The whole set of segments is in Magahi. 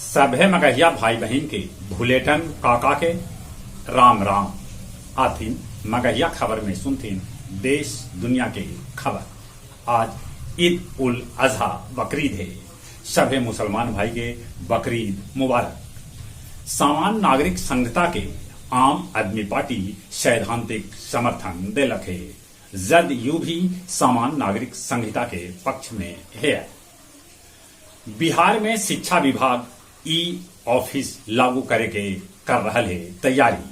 सभे मगहिया भाई बहिन के भुलेटन काका के राम राम। आथिन मगहिया खबर में सुनथिन देश दुनिया के खबर। आज ईद उल अजहा बकरीद है। सभे मुसलमान भाई के बकरीद मुबारक। सामान्य नागरिक संहिता के आम आदमी पार्टी सैद्धांतिक समर्थन देलक है। जदयू भी सामान्य नागरिक संहिता के पक्ष में है। बिहार में शिक्षा विभाग ई ऑफिस लागू करे के कर रहल है तैयारी।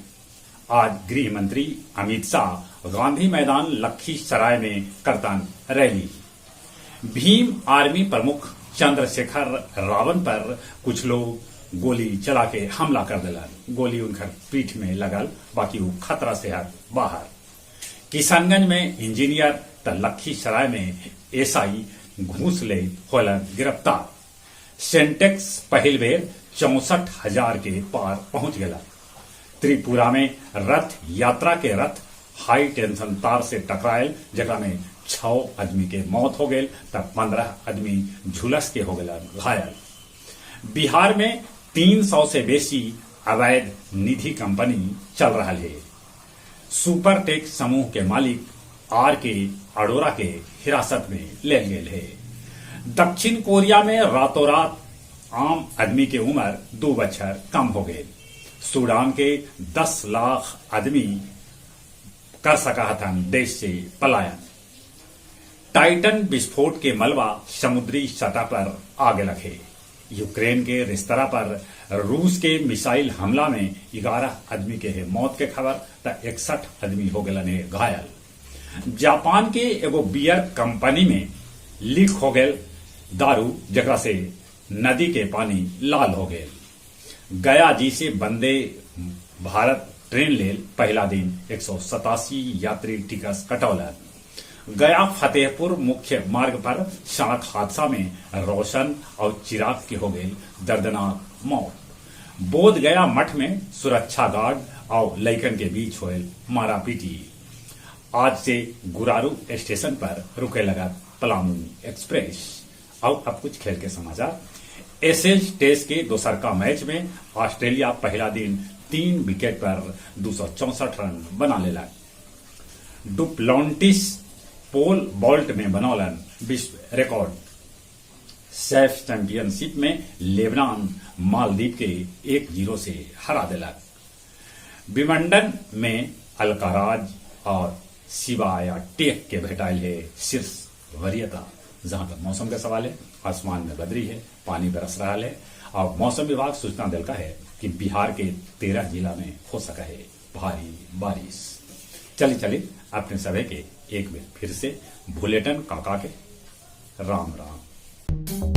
आज गृह मंत्री अमित शाह गांधी मैदान लखीसराय में करतन रैली। भीम आर्मी प्रमुख चंद्रशेखर रावण पर कुछ लोग गोली चला के हमला कर दिलन। गोली उनकर पीठ में लगल, बाकी वो खतरा से हर बाहर। किशनगंज में इंजीनियर त लखीसराय में एसआई घूस ले होलन गिरफ्तार। सेंटेक्स पहिल बेर 64,000 के पार पहुंच गया। त्रिपुरा में रथ यात्रा के रथ हाई टेंशन तार से टकरायल, जेकरा में 6 आदमी के मौत हो गई तब 15 आदमी झुलस के हो गए घायल। बिहार में 300 से बेसी अवैध निधि कंपनी चल रहा है। सुपरटेक समूह के मालिक are के अरोड़ा के हिरासत में ले गए है। दक्षिण कोरिया में रातों रात आम आदमी के उम्र 2 बछर कम हो गए। सूडान के 10 लाख आदमी कर सका हथन देश से पलायन। टाइटन विस्फोट के मलबा समुद्री सतह पर आ गए है। यूक्रेन के रिस्तरा पर रूस के मिसाइल हमला में 11 आदमी के है मौत के खबर त 61 आदमी हो गए घायल। जापान के एगो बियर कंपनी में लीक हो गए दारू, जकरा से नदी के पानी लाल हो गए। गया जी से वंदे भारत ट्रेन लेल पहला दिन 187 यात्री टिकट कटौलन। गया फतेहपुर मुख्य मार्ग पर सड़क हादसा में रोशन और चिराग की हो गई दर्दनाक मौत। बोध गया मठ में सुरक्षा गार्ड और लइकन के बीच होयल मारापीटी। आज से गुरारू स्टेशन पर रुके लगा पलामू एक्सप्रेस। और अब कुछ खेल के समाचार। एशेज टेस्ट के दोसरका मैच में ऑस्ट्रेलिया पहला दिन 3 विकेट पर 264 रन बना लेलक। डुप्लांटिस पोल वॉल्ट में बनौलन विश्व रिकॉर्ड। सैफ चैंपियनशिप में लेबनान मालदीव के 1-0 से हरा दिलक। विंबलडन में अल्काराज और शिवाया टेक के भेटाइल है शीर्ष वरीयता। जहां तक मौसम का सवाल है, आसमान में बदरी है, पानी बरस रहा है और मौसम विभाग सूचना दिलका है कि बिहार के 13 जिला में हो सका है भारी बारिश। चली चली अपने सभी के एक बार फिर से भुलेटन काका के राम राम।